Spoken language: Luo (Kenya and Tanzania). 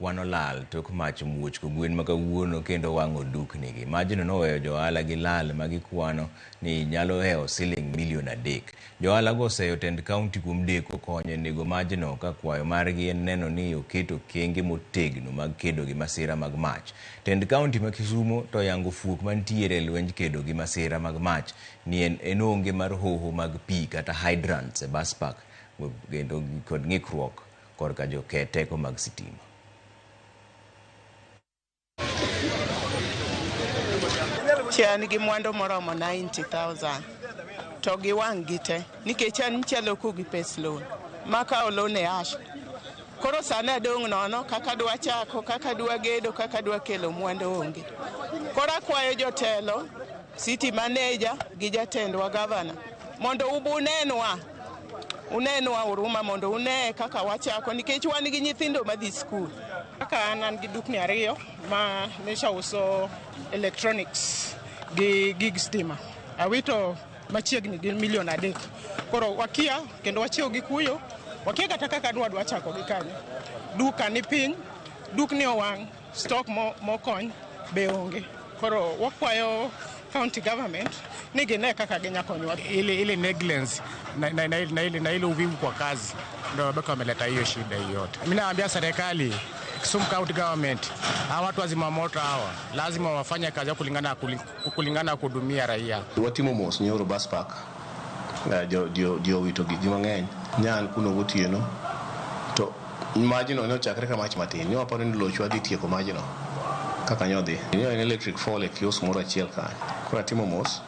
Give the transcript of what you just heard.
kwano lal tok mach muoch kogwen ma kawuono kendo wang'o duknigi. Majno noweyo johala gi lal ma gikwano ni nyalo hewo siling milion 3. Johala go oseyo tend kaunti kuom deko konyo e nego majno ka kwayo margi en neno ni oketo okenge motegno mag kedo gi masira mag mach. Tend kaunti ma Kisumo to oyango fuok mantiere e lwenj kedo gi masira mag mach ni en onge mar hoho mag pi kata hydrants e bus park kendo kod ng'ikruok korka joke teko mag sitima. An gi mwandu moromo 90,000 to gi wang' gi te nikech an nchalo gi pes loan makawo loan e ash. Koro sani adong' nono kaka dwa chako, kaka dwa gedo, kaka dwa kelo mwandu onge. Koro akwayo jotelo, city manager gi jatendwa gavana mondo ubunenwa unenwa huruma mondo une kaka wachako nikech wan gi nyithindo madhi skul. Kaka an gi dukni 2 ma nyocha uso electronics gi gig stima. Awito machiegni gi milion 3. Koro wakia kendo wachiewo gi kuyo, wakia kata kaka dwa chako gi kanyo. Duka ni piny, dukni owang', stock mokony be onge. Koro wakwayo county government ni gine kaka ginya konywa. Ile negligence na ile uvivu kwa kazi ndio baka wameleta hiyo shida hiyo yote. Mimi naambia serikali Kisumu County Government, hawa watu wa zimamoto hawa lazima wafanye kazi yao kulingana kuhudumia raia. Watimo mos nyoro bus park. Jo wito gi ji mang'eny. Nyan kuno gotieno. To majno ne ochakre ka mach matin. Ne waparo ni lochwa dhi tieko majno. Kaka nyodhi. Ne en electric fall e kiosk moro achiel kanyo. Koro atimo mos.